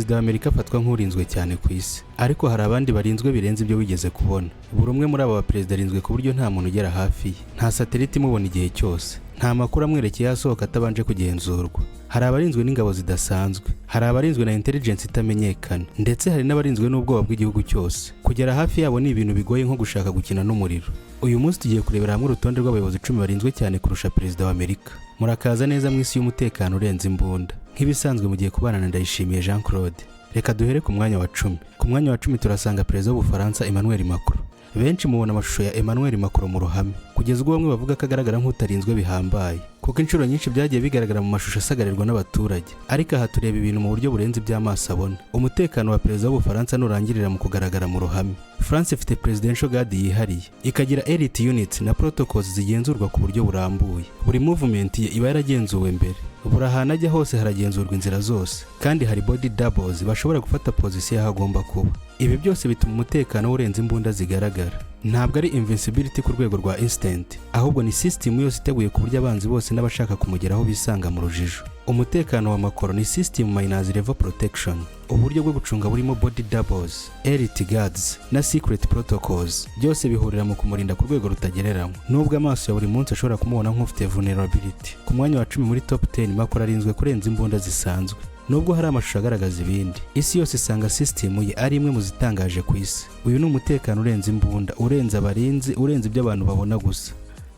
Perezida wa Amerika afatwa nk'urinzwe cyane ku isi, ariko hari abandi barinzwe birenze ibyo wigeze kubona. Buri umwe muri aba baperezida arinzwe ku buryo nta muntu ugera hafi ye, nta satellite imubona igihe cyose, nta makuru amwerekeye asohoka atabanje kugenzurwa. Hari abarinzwe n'ingabo zidasanzwe, hari abarinzwe na intelligence itamenyekana, ndetse hari n'abarinzwe n'ubwoba bw'igihugu cyose. Kugera hafi yabo ni ibintu bigoye nko gushaka gukina n'umuriro. Uyu munsi tugiye kurebera hamwe urutonde rw'abayobozi 10 barinzwe cyane kurusha perezida wa Amerika. Murakaza neza mu isi y'umutekano urenze imbunda. Nk'ibisanzwe, mugiye kubana na Ndayishimiye Jean Claude. Reka duhere ku mwanya wa 10. Ku mwanya wa 10 turasanga perezida w'Ubufaransa, Emmanuel Macron. Benshi mubona amashusho ya Emmanuel Macron mu ruhame, kugeza ubwo bamwe bavuga ko agaragara nk'utarinzwe bihambaye, kuko inshuro nyinshi byagiye bigaragara mu mashusho asagarirwa n'abaturage. Ariko aha tureba ibintu mu buryo burenze iby'amaso abona. Umutekano wa perezida w'Ubufaransa nturangirira mu kugaragara mu ruhame. France ifite presidential guard yihariye, ikagira elite units na protocols zigenzurwa ku buryo burambuye. Buri movement ye iba yaragenzuwe mbere, buri ahantu ajya hose haragenzurwa, inzira zose, kandi hari body doubles bashobora gufata position y'aho agomba kuba. Ibi byose bituma umutekano urenze imbunda zigaragara. Ntabwo ari invincibility ku rwego rwa instant, ahubwo ni system yose iteguye ku buryo abanzi bose n'abashaka kumugeraho bisanga mu rujijo. Umutekano wa Macron ni system minus level protection, uburyo bwo gucunga burimo body doubles, elite guards na secret protocols. Byose bihurira mu kumurinda ku rwego rutagereranywa, nubwo amaso ya buri munsi ashobora kumubona nk'ufite vulnerability. Ku mwanya wa 10 muri top 10, Macron arinzwe kurenza imbunda zisanzwe. Nubwo hari amashusho agaragaza ibindi, isi yose isanga system ye ari imwe mu zitangaje ku isi. Uyu ni umutekano urenze imbunda, urenze abarinzi, urenze ibyo abantu babona gusa.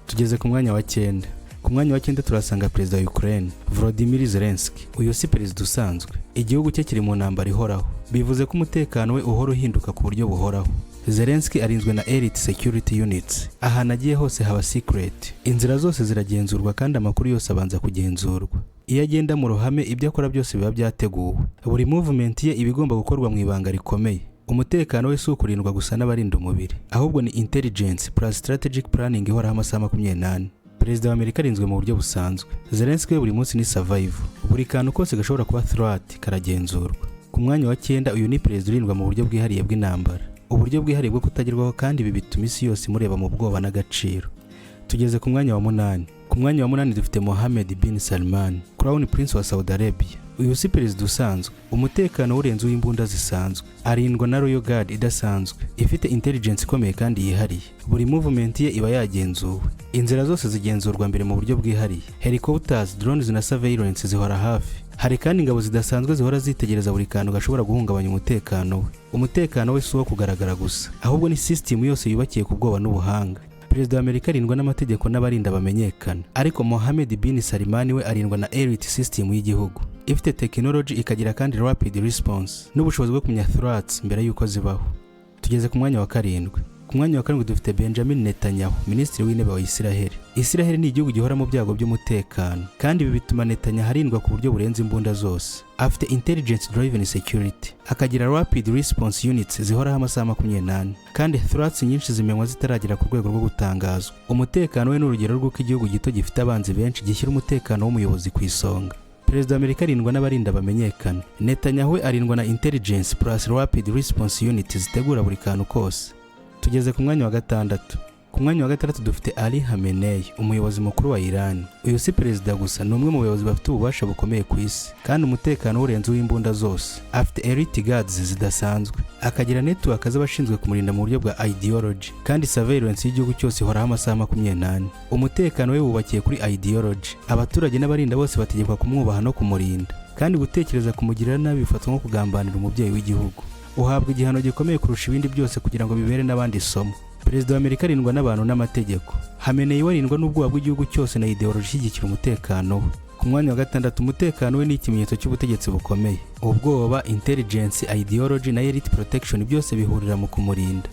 Tugeze ku mwanya wa 9. Ku mwanya wa 9 turasanga perezida wa Ukraine, Volodymyr Zelensky. Uyu si perezida usanzwe. Igihugu cye kiri mu ntambara ihoraho, bivuze ko umutekano we uhora uhinduka ku buryo buhoraho. Zelensky arinzwe na elite security units. Ahantu agiye hose haba secret, inzira zose ziragenzurwa kandi amakuru yose abanza kugenzurwa. Iyo agenda mu ruhame, ibyo akora byose biba byateguwe. Buri movement ye iba igomba gukorwa mu ibanga rikomeye. Umutekano we si ukurindwa gusa n'abarinda umubiri, ahubwo ni intelligence plus strategic planning ihoraho amasaha 24. Perezida wa Amerika arinzwe mu buryo busanzwe, Zelensky we buri munsi ni survival. Buri kantu kose gashobora kuba threat karagenzurwa. Ku mwanya wa 9, uyu ni perezida urindwa mu buryo bwihariye bw'intambara, uburyo bwihariye bwo kutagerwaho, kandi ibi bituma isi yose imureba mu bwoba n'agaciro. Tugeze ku mwanya wa 8. Ku mwanya wa 8 dufite Mohammed bin Salman, Crown Prince wa Saudi Arabia. Uyu si perezida usanzwe. Umutekano urenze uw'imbunda zisanzwe. Arindwa na Royal Guard idasanzwe ifite intelligence ikomeye kandi yihariye. Buri movement ye iba yagenzuwe, inzira zose zigenzurwa mbere mu buryo bwihariye. Helicopters, drones na surveillance zihora hafi. Hari kandi ingabo zidasanzwe zihora zitegereza buri kantu gashobora guhungabanya umutekano we. Umutekano we si uwo kugaragara gusa, ahubwo ni system yose yubakiye ku bwoba n'ubuhanga. Perezida wa Amerika arindwa n'amategeko n'abarinda bamenyekana, ariko Mohammed bin Salman we arindwa na elite system y'igihugu ifite technology, ikagira kandi rapid response n'ubushobozi bwo kumenya threats mbere y'uko zibaho. Tugeze ku mwanya wa 7. Ku mwanya wa 7 dufite Benjamin Netanyahu, minisitiri w'intebe wa Isiraheli. Isiraheli ni igihugu gihora mu byago by'umutekano, kandi ibi bituma Netanyahu arindwa ku buryo burenze imbunda zose. Afite intelligence driven security, akagira rapid response units zihoraho amasaha 24, kandi threats nyinshi zimenywa zitaragera ku rwego rwo gutangazwa. Umutekano we ni urugero rw'uko igihugu gito gifite abanzi benshi gishyira umutekano w'umuyobozi ku isonga. Perezida wa Amerika arindwa n'abarinda bamenyekana, Netanyahu we arindwa na intelligence plus rapid response unit zitegura buri kantu kose. Tugeze ku mwanya wa 6. Ku mwanya wa 6 dufite Ali Khamenei, umuyobozi mukuru wa Iran. Uyu si perezida gusa, ni umwe mu bayobozi bafite ububasha bukomeye ku isi, kandi umutekano urenze uw'imbunda zose. Afite elite guards zidasanzwe, akagira network z'abashinzwe kumurinda mu buryo bwa ideology, kandi surveillance y'igihugu cyose ihoraho amasaha 24. Umutekano we wubakiye kuri ideology. Abaturage n'abarinda bose bategekwa kumwubaha no kumurinda, kandi gutekereza kumugirira nabi bifatwa nko kugambanira umubyeyi w'igihugu. Uhabwa igihano gikomeye kurusha ibindi byose kugira ngo bibere n'abandi isomo. Perezida wa Amerika arindwa n'abantu n'amategeko, Khamenei we arindwa n'ubwoba bw'igihugu cyose na ideology ishyigikira umutekano we. Ku mwanya wa 6, umutekano we ni ikimenyetso cy'ubutegetsi bukomeye. Ubwoba, intelligence, ideology na elite protection byose bihurira mu kumurinda.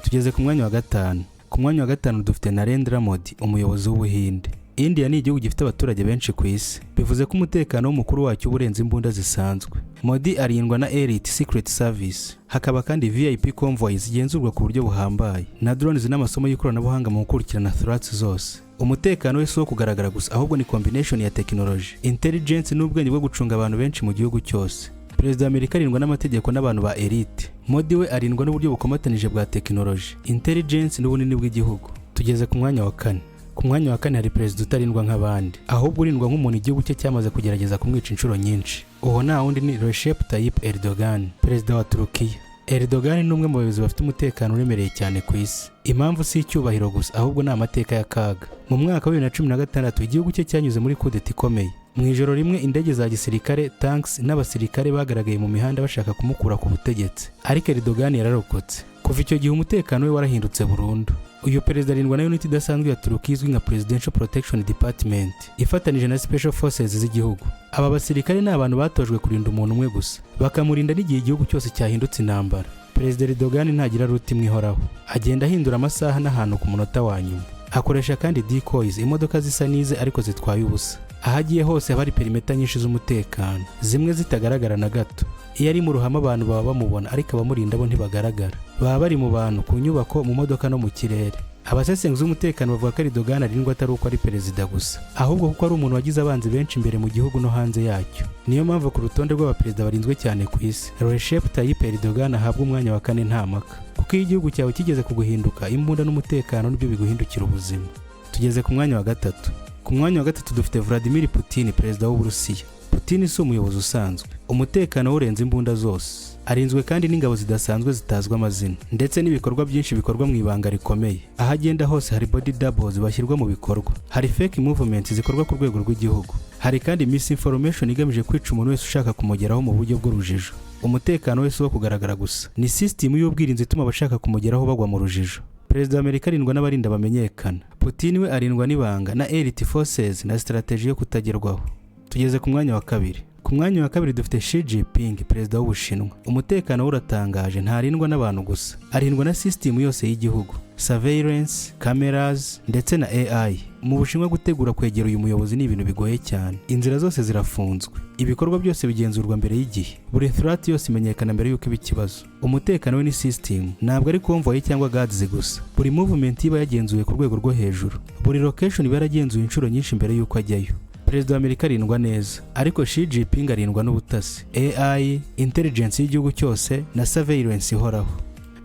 Tugeze ku mwanya wa 5. Ku mwanya wa 5 dufite Narendra Modi, umuyobozi w'Ubuhinde. India ni igihugu gifite abaturage benshi ku isi, bivuze ko umutekano w'umukuru wacyo uba urenze imbunda zisanzwe. Modi arindwa na elite secret service, hakaba kandi VIP convoy zigenzurwa ku buryo buhambaye, na drones n'amasomo y'ikoranabuhanga mu gukurikirana threats zose. Umutekano we si uwo kugaragara gusa, ahubwo ni combination ya technology, intelligence n'ubwenge bwo gucunga abantu benshi mu gihugu cyose. Perezida wa Amerika arindwa n'amategeko n'abantu ba elite, Modi we arindwa n'uburyo bukomatanije bwa technology, intelligence n'ubunini bw'igihugu. Tugeze ku mwanya wa 4. Ku mwanya wa kane hari perezida utarindwa nk'abandi, ahubwo urindwa nk'umuntu igihugu cye cyamaze kugerageza kumwica inshuro nyinshi. Uwo nta wundi, ni Recep Tayyip Erdogan, perezida wa Turukiya. Erdogan ni umwe mu bayobozi bafite umutekano uremereye cyane ku isi. Impamvu si icyubahiro gusa, ahubwo ni amateka y'akaga. Mu mwaka wa 2016 igihugu cye cyanyuze muri kudeta ikomeye. Mu ijoro rimwe, indege za gisirikare, tanks n'abasirikare bagaragaye mu mihanda bashaka kumukura ku butegetsi, ariko Erdogan yararokotse. Kuva icyo gihe umutekano we warahindutse burundu. Uyu perezida arindwa na unit idasanzwe ya Turukiya izwi nka Presidential Protection Department, ifatanije na Special Forces z'igihugu. Aba basirikare ni abantu batojwe kurinda umuntu umwe gusa, bakamurinda n'igihe igihugu cyose cyahindutse intambara. Perezida Erdogan ntagira route imwe ihoraho, agenda ahindura amasaha n'ahantu ku munota wa nyuma. Akoresha kandi decoys, imodoka zisa n'ize ariko zitwaye ubusa. Aho agiye hose haba hari perimeter nyinshi z'umutekano, zimwe zitagaragara na gato. Iyo ari mu ruhame abantu baba bamubona, ariko abamurinda bo ntibagaragara. Baba bari mu bantu, ku nyubako, mu modoka no mu kirere. Abasesenguzi b'umutekano bavuga ko Erdogan arindwa atari uko ari perezida gusa, ahubwo kuko ari umuntu wagize abanzi benshi imbere mu gihugu no hanze yacyo. Niyo mpamvu ku rutonde rw'abaperezida barinzwe cyane ku isi, Recep Tayyip Erdogan ahabwa umwanya wa kane nta mpaka, kuko iyo igihugu cyawe kigeze kuguhinduka, imbunda n'umutekano nibyo biguhindukira ubuzima. Tugeze ku mwanya wa gatatu. Ku mwanya wa gatatu dufite Vladimir Putin, perezida w'Uburusiya. Putin si umuyobozi usanzwe, umutekano we urenze imbunda zose. Arinzwe kandi n'ingabo zidasanzwe zitazwi amazina, ndetse n'ibikorwa byinshi bikorwa mu ibanga rikomeye. Aho agenda hose hari body doubles bashyirwa mu bikorwa, hari fake movements zikorwa ku rwego rw'igihugu, hari kandi misinformation igamije kwica umuntu wese ushaka kumugeraho mu buryo bw'urujijo. Umutekano wese wo kugaragara gusa ni sisitemu y'ubwirinzi ituma abashaka kumugeraho bagwa mu rujijo. Perezida wa Amerika arindwa n'abarinda bamenyekana, Putin we arindwa n'ibanga na elite forces na strategy yo kutagerwaho. Tugeze ku mwanya wa kabiri. Ku mwanya wa kabiri dufite Xi Jinping, perezida w'Ubushinwa. Umutekano we uratangaje, ntarindwa n'abantu gusa, arindwa na sisitemu yose y'igihugu, surveillance cameras ndetse na AI. Mu Bushinwa gutegura kwegera uyu muyobozi ni ibintu bigoye cyane. Inzira zose zirafunzwe, ibikorwa byose bigenzurwa mbere y'igihe, buri threat yose imenyekana mbere y'uko iba ikibazo. Umutekano we ni system, ntabwo ari convoy cyangwa guards gusa. Buri movement iba yagenzuwe ku rwego rwo hejuru, buri location iba yaragenzuwe inshuro nyinshi mbere y'uko ajyayo. Perezida wa Amerika arindwa neza, ariko Xi Jinping arindwa n'ubutasi, AI, intelligence y'igihugu cyose na surveillance ihoraho.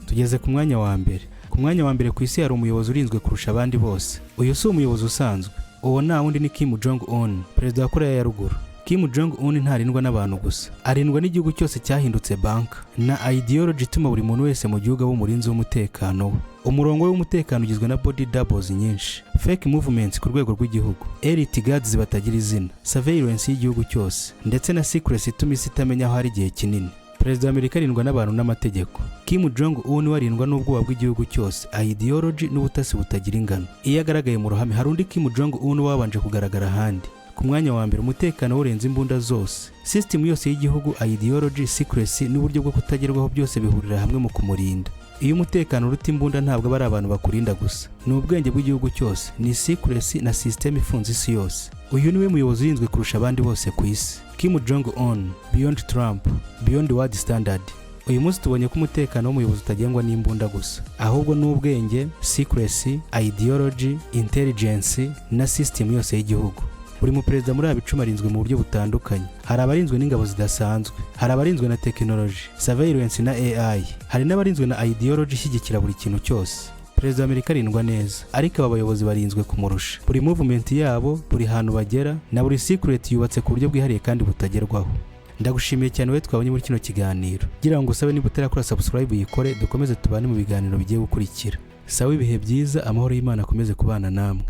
Tugeze ku mwanya wa mbere. Ku mwanya wa mbere ku isi hari umuyobozi urinzwe kurusha abandi bose. Uyu si umuyobozi usanzwe, uwo nta wundi, ni Kim Jong Un, perezida wa Korea ya Ruguru. Kim Jong Un ntarindwa n'abantu gusa, arindwa n'igihugu cyose cyahindutse bunker na ideology ituma buri muntu wese mu gihugu aba umurinzi w'umutekano we. Umurongo we w'umutekano ugizwe na body doubles nyinshi, fake movements ku rwego rw'igihugu, elite guards batagira izina, surveillance y'igihugu cyose ndetse na secrecy ituma isi itamenya aho ari igihe kinini. Perezida wa Amerika arindwa n'abantu n'amategeko, Kim Jong Un we arindwa n'ubwoba bw'igihugu cyose, ideology n'ubutasi butagira ingano. Iyo agaragaye mu ruhame, hari undi Kim Jong Un wabanje kugaragara ahandi. Ku mwanya wa mbere, umutekano urenze imbunda zose. System yose y'igihugu, ideology, secrecy n'uburyo bwo kutagerwaho byose bihurira hamwe mu kumurinda. Iyo umutekano uruta imbunda, ntabwo aba ari abantu bakurinda gusa, ni ubwenge bw'igihugu cyose, ni secrecy na system ifunze isi yose. Uyu niwe muyobozi urinzwe kurusha abandi bose ku isi, Kim Jong Un, beyond Trump, beyond world standard. Uyu munsi tubonye ko umutekano w'umuyobozi utagengwa n'imbunda gusa, ahubwo n'ubwenge, secrecy, ideology, intelligence na system yose y'igihugu. Buri muperezida muri aba 10 arinzwe mu buryo butandukanye. Hari abarinzwe n'ingabo zidasanzwe, hari abarinzwe na tekinoloji, surveillance na AI, hari n'abarinzwe na ideology ishyigikira buri kintu cyose. Perezida wa Amerika arindwa neza, ariko aba bayobozi barinzwe kumurusha. Buri movement yabo, buri hantu bagera na buri secret yubatse ku buryo bwihariye kandi butagerwaho. Ndagushimiye cyane wowe twabonye muri kino kiganiro. Gira ngo usabe, niba utarakora subscribe uyikore, dukomeze tubane mu biganiro bigiye gukurikira. Sawa, ibihe byiza, amahoro y'Imana akomeze kubana namwe.